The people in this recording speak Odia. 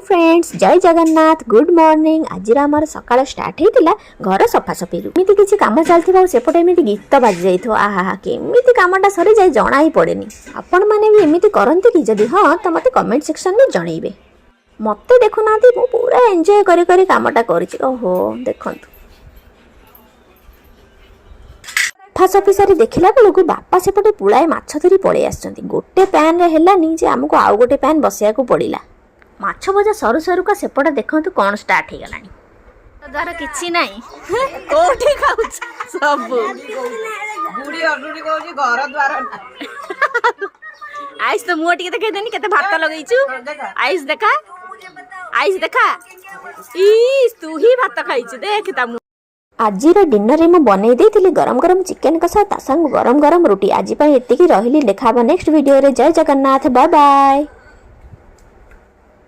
ଫ୍ରେଣ୍ଡସ୍, ଜୟ ଜଗନ୍ନାଥ, ଗୁଡ୍ ମର୍ଣ୍ଣିଂ। ଆଜିର ଆମର ସକାଳ ଷ୍ଟାର୍ଟ ହେଇଥିଲା ଘର ସଫାସଫିରୁ। ଏମିତି କିଛି କାମ ଚାଲିଥିବ ଆଉ ସେପଟେ ଏମିତି ଗୀତ ବାଜି ଯାଇଥିବ, ଆହା, କେମିତି କାମଟା ସରିଯାଏ ଜଣା ହିଁ ପଡ଼େନି। ଆପଣମାନେ ବି ଏମିତି କରନ୍ତି କି? ଯଦି ହଁ, ତ ମୋତେ କମେଣ୍ଟ ସେକ୍ସନରେ ଜଣେଇବେ। ମୋତେ ଦେଖୁନାହାନ୍ତି, ମୁଁ ପୁରା ଏନ୍ଜୟ କରି କରି କାମଟା କରିଛି। ଓହୋ, ଦେଖନ୍ତୁ, ସଫାସଫି ସାରି ଦେଖିଲା ବେଳକୁ ବାପା ସେପଟେ ପୁଳାଏ ମାଛ ଧରି ପଳେଇ ଆସିଛନ୍ତି। ଗୋଟେ ପ୍ୟାନ୍ରେ ହେଲାନି ଯେ ଆମକୁ ଆଉ ଗୋଟେ ପ୍ୟାନ୍ ବସେଇବାକୁ ପଡ଼ିଲା। ମାଛ ଭଜା ସରୁ ସରୁକା ସେପଟେ ଦେଖନ୍ତୁ କ'ଣ ଷ୍ଟାର୍ଟ ହେଇଗଲାଣି। ଦ୍ୱାର କିଛି ନାହିଁ, କୋଉଠି ଖାଉଛ ସବୁ? ବୁଢୀ ଅରୁଣି କହୁଛି, ଘର ଦ୍ୱାର ନାହିଁ। ଆଇସ୍, ତ ମୁହଁ ଟିକେ ଦେଖେଇ ଦେନି, କେତେ ଭାତ ଲଗେଇଛୁ। ଆଇସ୍ ଦେଖା, ଆଇସ୍ ଦେଖା। ଇସ୍, ତୁ ହିଁ ଭାତ ଖାଇଛୁ, ଦେଖ ତା ମୁହଁ। ଆଜିର ଡିନରରେ ମୁଁ ବନେଇ ଦେଇଥିଲି ଗରମ ଗରମ ଚିକେନ କଷା, ତା ସାଙ୍ଗକୁ ଗରମ ଗରମ ରୁଟି। ଆଜି ପାଇଁ ଏତିକି ରହିଲି, ଦେଖା ହବ ନେକ୍ସଟ ଭିଡ଼ିଓରେ। ଜୟ ଜଗନ୍ନାଥ, ବାଏ ବାଏ।